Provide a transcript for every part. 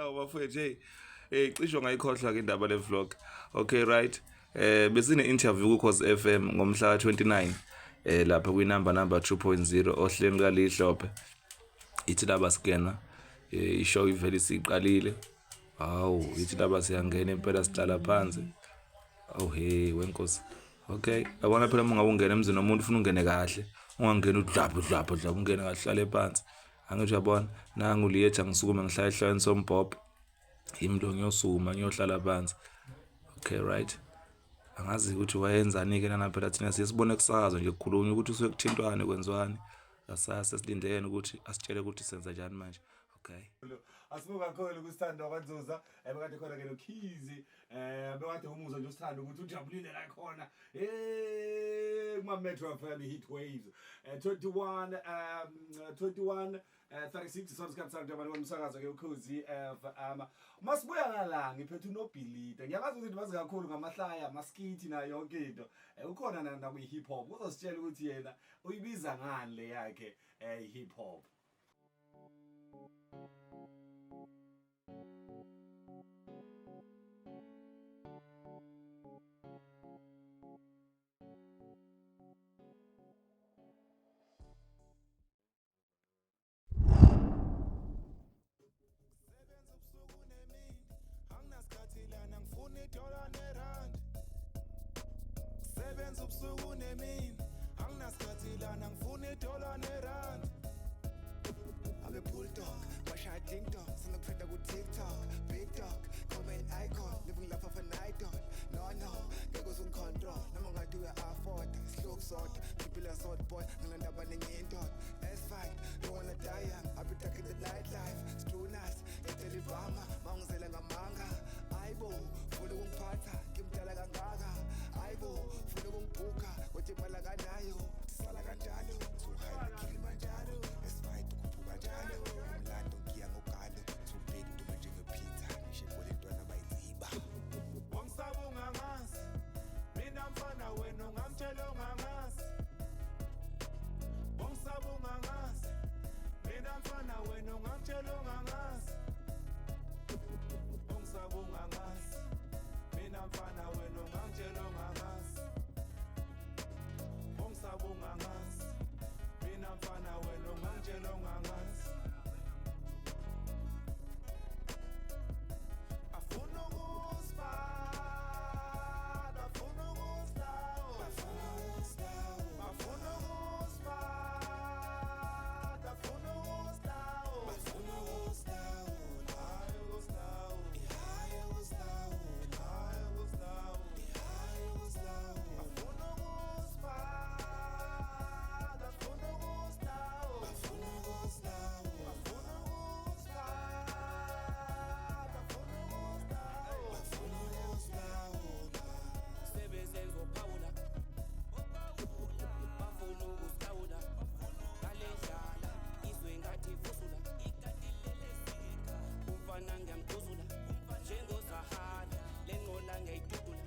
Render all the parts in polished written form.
Awu bafowethu, hey. Hey, cishe ngayikhohlwa ke indaba le vlog. Okay, right. Besine interview ku Khozi FM ngomhla ka 29 lapha kwi number number 2.0 ohlelweni kaLihlophe. Ithi laba sikena ishow ivele isiqalile. Hawu, ithi laba siyangena impela sihlala phansi. Oh hey, wenkosi. Okay, yabona phela uma ngabe ungena emzini womuntu ufuna ungene kahle. Ungangeni udlapha udlapha udlapha ungene kahle hlale phansi. Angithi uyabona, nangu liyetha ngisukume ngihlale ehlane sombhobho. Yimi lo ngiyosukuma ngiyohlala phansi. Okay, right. Angazi ukuthi wayenzani-ke nana phela thina siye sibone kusakazwa nje kukhulunywa ukuthi usuke kuthintwane kwenziwani. Asase silindele ukuthi asitshele ukuthi senza njani manje. Okay. Asibuka kakhulu kusithando kwaNzuza bekade khona ke noKhizi bekade umuzwa nje usithando ukuthi ujabulile la khona eh kuma Metro FM Heat Waves 21 21 36 sona isikhathi sakho njengoba umsakazo ke uKhozi FM. Masibuya ngala ngiphethe uNobhilita. Ngiyakwazi ukuthi bazi kakhulu ngamahlaya, amaskiti nayo yonke into. Ukhona na kwi hip hop. Uzositshela ukuthi yena uyibiza ngani le yakhe hip hop. Sebenza ubusuku nemini anginasikhathi lana ngifuna idola nerand. I'm a bulldog, bashaya ding dong, sinokutrenda ku-TikTok, big dog, call me an icon, living life of an idol. No no, ngeke uzungicontrol, noma ngathi uya-afford, sihluku sodwa, ngiphila sodwa boy, nginandaba nenye indoda. S5, don't wanna die young, I be ducking the nightlife, it's too nice, ngicela ibhama, mangizela ngamanga. Ayibo, funa ukungiphatha, ngimdala kangaka. Ayibo, funa ukungibhuka, kodwa imali akanayo. Sala kanjalo, too high, Kilimanjaro, S5 ukhuphuka njalo, umlando ngiya ngogalo, too big dume njenge-pizza, ngisho ibhola intwana bayiziba. Wangisaba ungangazi mina mfana wena ungamtshela ungangazi. Wangisaba ungangazi mina mfana wena ungamtshela ungangazi. Wangisaba ungangazi mina mfana wena ungamtshela ungangazi. Wangisaba ungangazi mina mfana wena ungamtshela ungangazi. Afuna ukusifaka, afuna ukusilawula, afuna ukusifaka, afuna ukusilawula, hayi ukusilawula, hayi ukusilawula, afuna ukusifaka, afuna ukusilawula, afuna ukusifaka, afuna ukusilawula. Sebezenzophawula bafuna ukusilawula ngale ndlala izwe ngathi fusula umfana ngiyamduzula njengozahala le nqola ngiyayidudula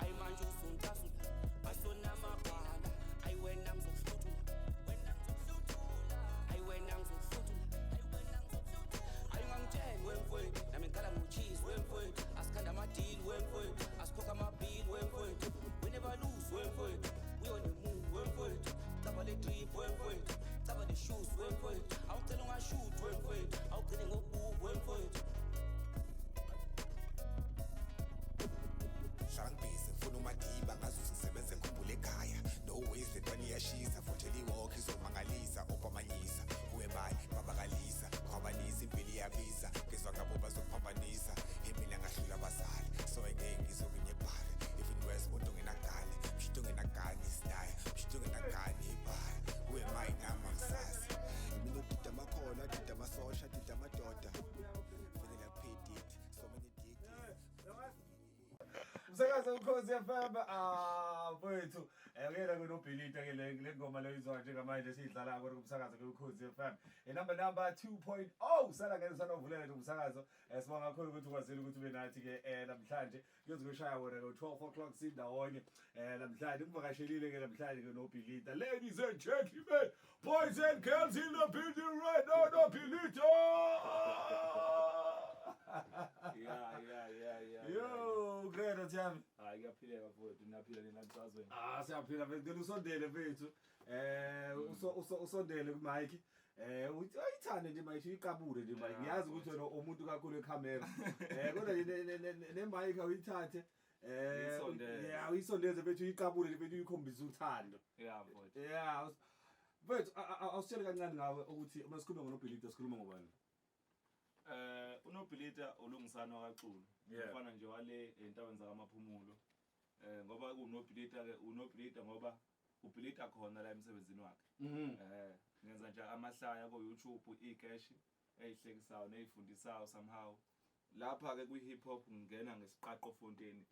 ayi manje usuntasula asonamagwala ayi wena ngizokuhluthula ayi wena ngizokuhluthula ayi ungangitsheli wemfowethu nami ngikhala ngocheese wemfowethu asikhanda amadili wemfowethu asikhokha amabhili wemfowethu we never lose wemfowethu we on the move wemfowethu caba le drip wemfowethu caba le shoes wemfowethu awucela ungashoot wemfowethu awugcine ngobubu wemfowethu. Hlala ngibhizi ngifuna umadiba ngazuthi ngisebenze ngikhumbule ekhaya. No ways le ntwana iyashisa vothela iwalk izomangalisa opamanyisa who am I babakalisa khwabanisa impilo iyabiza ngizwa ngabo bazokuphambanisa mina ngahlula abazali so ngeke ngizokunye ebhari even worse umuntu ongenagani mshito ongenagani style mshito ongenagani ibhari who am I nami angisazi mina udida amakhono adida amasosha adida amadoda fanele predict so many details. Umsakazo uKhozi FM mfowethu uyena kunoBhilita ke le ngoma leyo izwa njengamanje esiyidlala kodwa kumsakazo ke uKhozi FM inumber number 2.0 sala ngeke usanovulela nje umsakazo. Sibonga kakhulu ukuthi ukwazile ukuthi ube nathi ke namhlanje kuyoze kushaya wona ngo 12 o'clock sindawonye namhlanje kuvakashelile ke namhlanje ke noBhilita. Ladies and gentlemen, boys and girls in the building right now, noBhilita. Naphila nina msazweni. Ah, siyaphila mfethu, ngicela usondele mfethu. Usondele ku mic. Uthi ayithande nje mic, uyiqabule nje mic. Ngiyazi ukuthi wena umuntu kakhulu ekhamera. Kodwa nje ne mic awuyithathe. Uyisondeze. Yeah, uyisondeze mfethu, uyiqabule nje mfethu, uyikhombise uthando. Yeah, mfethu. Yeah. Mfethu, awusitshele kancane ngawe ukuthi uma sikhuluma ngoNobhilita sikhuluma ngobani? UNobhilita ulungisana wakaXulu. Umfana nje wale entabeni zakaMaphumulo. Ngoba kuNobhilita ke, uNobhilita ngoba ubhilita khona la emsebenzini wakhe. Ngenza nje amahlaya ku YouTube, ikeshi eyihlekisayo neyifundisayo somehow. Lapha ke kwi hip hop ngingena ngesiqaqo Fontaine.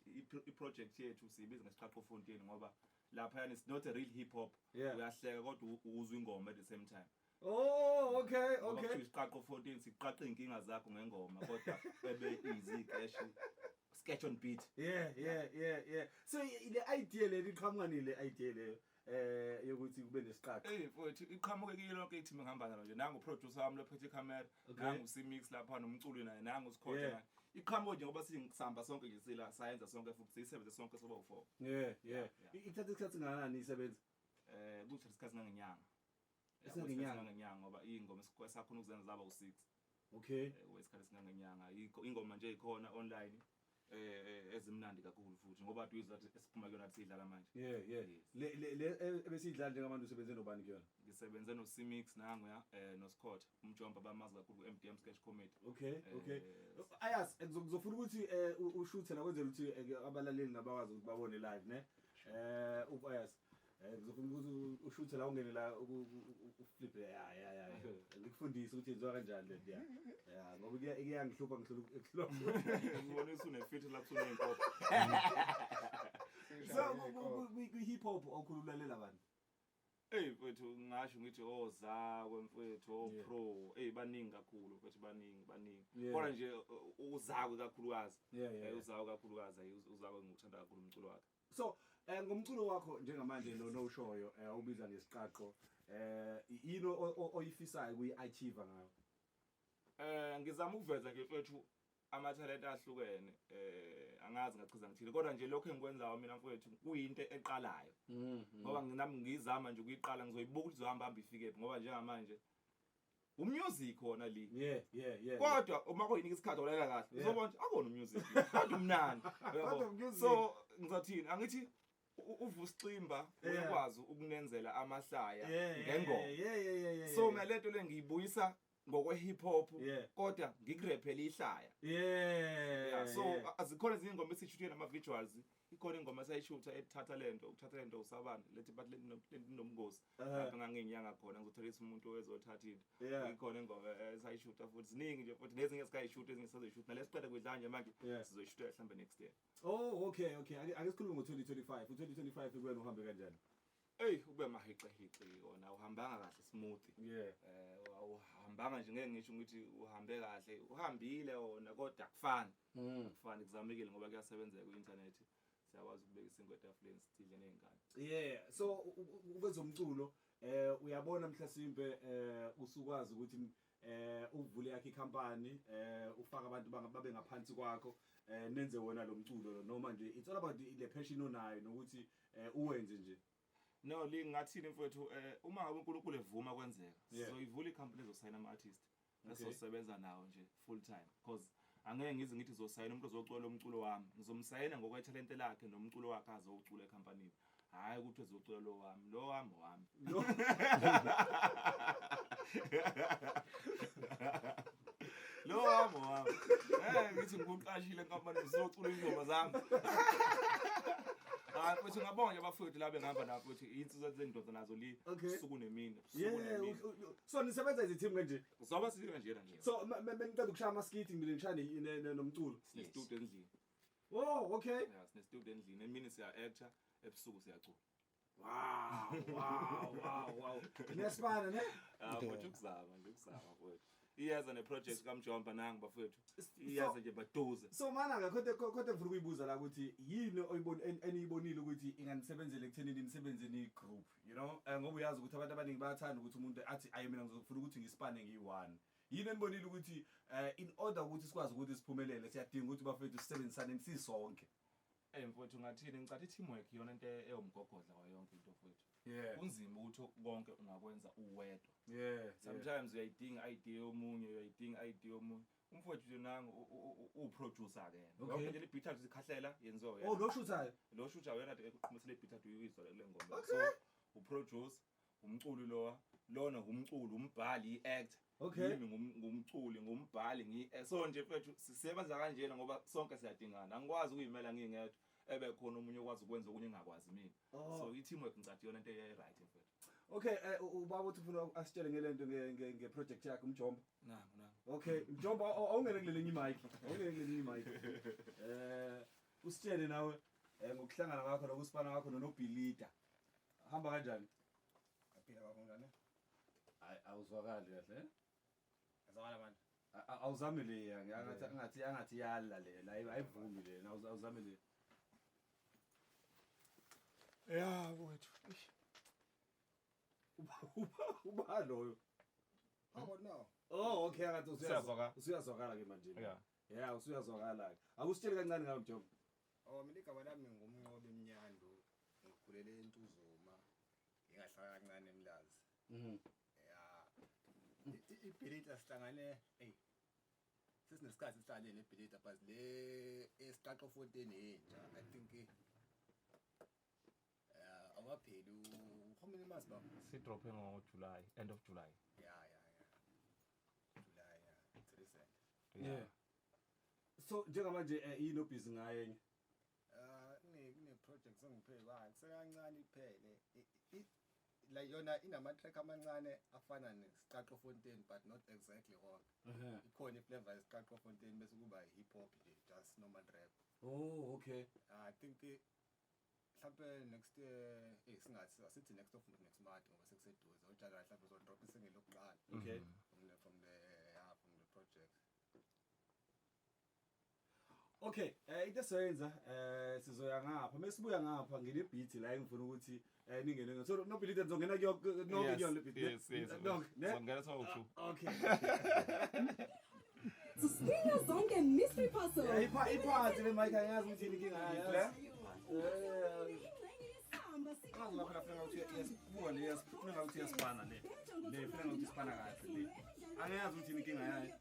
I-project yethu siyibiza ngesiqaqo Fontaine ngoba lapha it's not a real hip hop. Uyahleka kodwa uzwa ingoma at the same time. Oh, okay, Ngoba okay. kuthiwa isiqaqo 14 siqaqa inkinga zakho ngengoma kodwa ebe easy cash sketch on beat. Yeah. So le idea le iqhamuka nini le idea le yokuthi kube nesiqaqo? Eh mfowethu, iqhamuke kiyo lonke i-team engihamba nalo nje. Nangu producer wami lophethe icamera, nangu C-Mix lapha nomculi naye, nangu Sikhotha naye. Iqhamuke nje ngoba sihamba sonke nje sila sayenza sonke futhi siyisebenze sonke soba u4. Yeah. Ithatha isikhathi ngakanani isebenza? Kuthatha isikhathi ngangenyanga. Esingangenyanga? Ngangenyanga ngoba iy'ngoma sakhona ukuzenza zaba u6. Isikhathi esingangenyanga. Ingoma nje ikhona online ezimnandi kakhulu futhi ngoba uyizwa ukuthi esiphuma kuyona sidlala manje. Yeah. Yes. Le ebesiyidlala njengabantu usebenze nobani kuyona? Ngisebenze no C-Mix nangu ya no Scott, umjomba bamazi kakhulu ku MDM Sketch Comedy. Okay, okay. Ayas, ngizofuna ukuthi ushuthe la kwenzela ukuthi abalaleli nabakwazi ukuthi babone live, ne? Ayas. Ngizofuna ukuthi ushuthe la ungene la uflip. Ya, ya, ya. Ngikufundise ukuthi yenziwa kanjani le nto, ya. Ya, ngoba iyangihlupha, ngihlula ukuhlupha. Ngibona usune-fit lapho usunenkopho. So, kwi-hip hop okhululalela abantu? Ey mfethu, ngingasho ngithi ozakwe mfethu, o pro, ey baningi kakhulu mfethu, baningi, baningi. Kodwa nje uzakwe kakhulukazi. Uzakwe kakhulukazi, uzakwe ngikuthanda kakhulu umculo wakhe. So, ngomculo wakho njengamanje lo noshoyo, ubiza ngesiqaqo, yini oyifisayo kuyi-achieve ngayo? Ngizama ukuveza nje mfethu amathalente ahlukene, angazi ngachaza ngithini, kodwa nje lokho engikwenzayo mina mfethu kuyinto eqalayo. Ngoba nami ngizama nje ukuyiqala, ngizoyibuka ukuthi izohamba hamba ifike phi, ngoba njengamanje umusic wona le. Kodwa uma kuyinika isikhathi olalela kahle, uzobona ukuthi akona umusic, kodwa umnandi. Kodwa Uyabo? umusic. So ngizothini, angithi uVusiximba uyakwazi ukunenzela amahlaya ngengoma. So mina lento le ngiyibuyisa ngokwe hip hop, kodwa ngikurephele ihlaya. Yeah, so azikhona ezinye ingoma esishuthe nama visuals, ikhona ingoma esayishutha ethatha lento, ukuthatha lento usabani, lethi bathi lento inomngozi. Lapha nganginyanga khona ngizothelisa umuntu owezothatha into. Ikhona ingoma esayishutha futhi ziningi nje futhi nezinye esikayishutha, ezinye sizoyishutha. Nalesiqeda kuyidlala nje manje, sizoyishutha mhlambe next year. Oh, okay, okay. Ake sikhulume ngo-2025. U-2025 kuwena uhambe kanjani? Ey, ube mahiqihiqi wona, uhambanga kahle smooth. Awuhambanga nje, ngeke ngisho ukuthi uhambe kahle. Uhambile wona kodwa akufani. Akufani, kuzamekile ngoba kuyasebenzeka ku-internet. Siyakwazi ukubeka isinkwa etafuleni sidle nezingane. Yeah, so kwezomculo, uyabona mhlasimpe, usukwazi ukuthi uvule yakhe ikhampani, ufake abantu babe ngaphansi kwakho, nenze wona lo mculo lo, noma nje it's all about le passion onayo nokuthi uwenze nje. No, li ngathini mfowethu, uma ngabe uNkulunkulu evuma kwenzeka, sizoyivula icompany ezosayina ama-artist. Esosebenza nawo nje full time, because angeke ngize ngithi ngizosayina umuntu ozocula umculo wami. Ngizomsayina ngokwethalente lakhe nomculo wakhe azowucula ecompanyini. Hayi ukuthi ezocula lo wami, lo wami wami. Lo wami wami. Ngithi ngikuqashile enkampanini uzocula izingoma zami. Hayi futhi ngabonga nje abafowethu la bengihamba nabo futhi insizwa zengidonsa nazo li usuku nemini, usuku nemini. So nisebenza as a team kanje? Zoba sibe kanjena nje. So beniqeda ukushaya ama-skit, ngibile nishaya nomculo. Sine studio endlini. Oh, okay. Yeah, sine studio endlini. Emini siya actor, ebusuku siyacula. Wow, wow, wow, wow. Niyasibana ne? Ah, mfowethu ukuzama nje, ukuzama mfowethu. Iyaza ne project kaMjomba nangu bafowethu. Iyaza nje baduze. So mana ke kodwa ngifuna ukuyibuza la ukuthi yini eniyibonile ukuthi inganisebenzela ekuthenini nisebenze ni group, you know? Ngoba uyazi ukuthi abantu abaningi bayathanda ukuthi umuntu athi ayi mina ngizofuna ukuthi ngisipane ngiyi-one. Yini enibonile ukuthi in order ukuthi sikwazi ukuthi siphumelele siyadinga ukuthi bafethu sisebenzisane sisonke? Mfowethu, ngathini, ngicathi i-teamwork iyona into ewumgogodla wayo yonke into, mfowethu. Kunzima ukuthi konke ungakwenza uwedwa. Sometimes uyayidinga idea yomunye, uyayidinga idea yomunye. Umfowethu nje nangu uwu-producer ke yena. Yonke nje le beat athi sikhahlela yenziwa uyena. Oh, lo shuthayo. Lo shutha uyena ade eqhumisele i-beat athi uyizwa le ngoma. So uproduce, umculi lowa, lona ngumculi, umbhali, i-actor. Yimi ngumculi, ngumbhali, ngiyi so nje mfethu sisebenza kanjena ngoba sonke siyadingana. Angikwazi ukuyimela ngingedwa, ebe khona omunye okwazi ukwenza okunye engakwazi mina. So i-teamwork ngicathi iyona into e-right, mfethu. Okay, ubaba uthi ufuna asitshele ngelento nge-project yakhe, uMjomba. Nangu, nangu. Okay, Mjomba, awungene kulelinye imic. Awungene kulelinye imic. Usitshele nawe ngokuhlangana kwakho nokusipana kwakho noNobhilita. Hamba kanjani? Aphila baba, ngane. Hayi, awuzwakali kahle, eh? Azwakala manje. Awuzame le, angathi yala le, la ayivumi le, awuzame le. Ya, wethu. Uba loyo. How about now? Oh, okay, angathi Usuyazwakala. Usuyazwakala ke manje. Yeah. Yeah, usuyazwakala ke. Akusitshele kancane ngawe, Mjomba. Oh, mina igama lami nguMnqobi Mnyandu. Ngikhulele eNtuzuma. Ngingahlala kancane eMlazi. Yeah. IBhilita sihlangane, ey. Sesinesikhathi sihlale neBhilita, but le esiqaqo 14 entsha. I think awukapheli how many months, baba? Sidrophe ngo July, end of July. Yeah. July, yeah. It's recent. Yeah. So njengamanje yini obusy ngayo enye? Kune project engiphe kwayo. Kusekancane iphele. Like yona inama track amancane afana nesiqaqo 14, but not exactly konke. Ikhona iflavor yesiqaqo 14 bese kuba hip hop nje, just normal rap. Oh, okay. I think mhlambe next year, singathi asithi next of next month ngoba sekuseduze. UJanuary mhlambe uzodrop isingle lokuqala. From the project. Okay, into esizoyenza, sizoya ngapha. Mesibuya ngapha ngine beat la engifuna ukuthi ningene ngayo. So Nobhilita, nizongena kuyo nonke Yes, kuyo le beat, ne? yes. Nonke, ne? Sizongena sowu-two. Okay. Sisina zonke mystery parcel. Yeah, iphathi le mic, angiyazi ukuthi yini inkinga yayo. Le? Angazi lapha funa ukuthi iyasibuka le, iyasifuna ukuthi iyasipana le. Le funa ukuthi isipana kahle le. Angiyazi ukuthi yini inkinga yayo.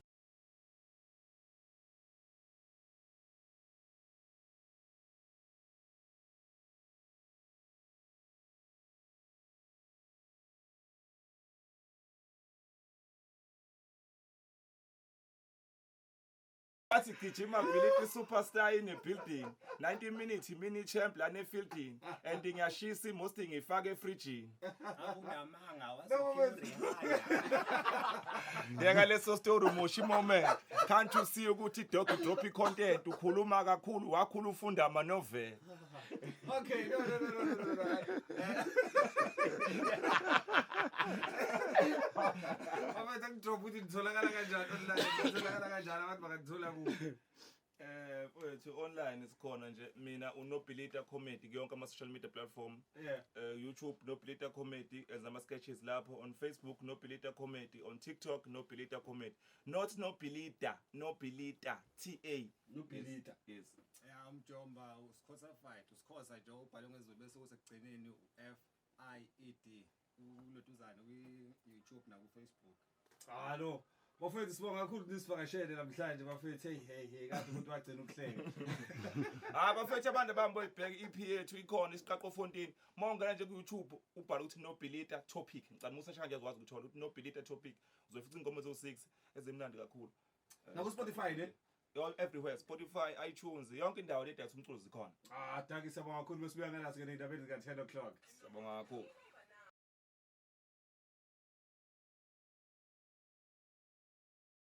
Bathi gijima Bhilita, superstar in a building, 90 minutes mini champ lana efieldini, and ngiyashisa imosti ngifake efrijini. Akunamanga. Yeka leso story, moshi moment. Can't you see ukuthi dog drop i-content? Ukhuluma kakhulu, wakhula ufunda ama-novel. Okay, no, no, no, no, no, no, no. Abantu angidrop ukuthi ngitholakala kanjani online, ngitholakala kanjani, abantu bangakuthola kuphi? Mfowethu, online sikhona nje, mina uNobhilita Comedy kuyonke ama social media platform. YouTube Nobhilita Comedy, as ama sketches lapho, on Facebook Nobhilita Comedy, on TikTok Nobhilita Comedy. Not Nobhilita, Nobhilita T A. Nobhilita. Yes. Yeah, uMjomba uSikhosa fight, uSikhosa nje ubhalwe ngezulu bese kusekugcineni u-F I E D. Ulotuzana kwi YouTube na ku Facebook. Ah no. Bafethu, sibonga kakhulu nisivakashele namhlanje, bafethu. Hey hey hey, kade umuntu wagcina ukuhleka. Ah bafethu, abantu abambo ibheka EP yethu ikhona, isiqaqo 14. Mawungena nje ku YouTube ubhala ukuthi Nobhilita Topic. Ngicela usearch kanje uzokwazi ukuthola ukuthi Nobhilita Topic. Uzofica ingoma ezo6 ezimnandi kakhulu. Na ku Spotify ne? All everywhere, Spotify, iTunes, yonke indawo le data umculo zikhona. Ah, dankie, siyabonga kakhulu, besibuya ngala sike endabeni zika 10 o'clock. Siyabonga kakhulu.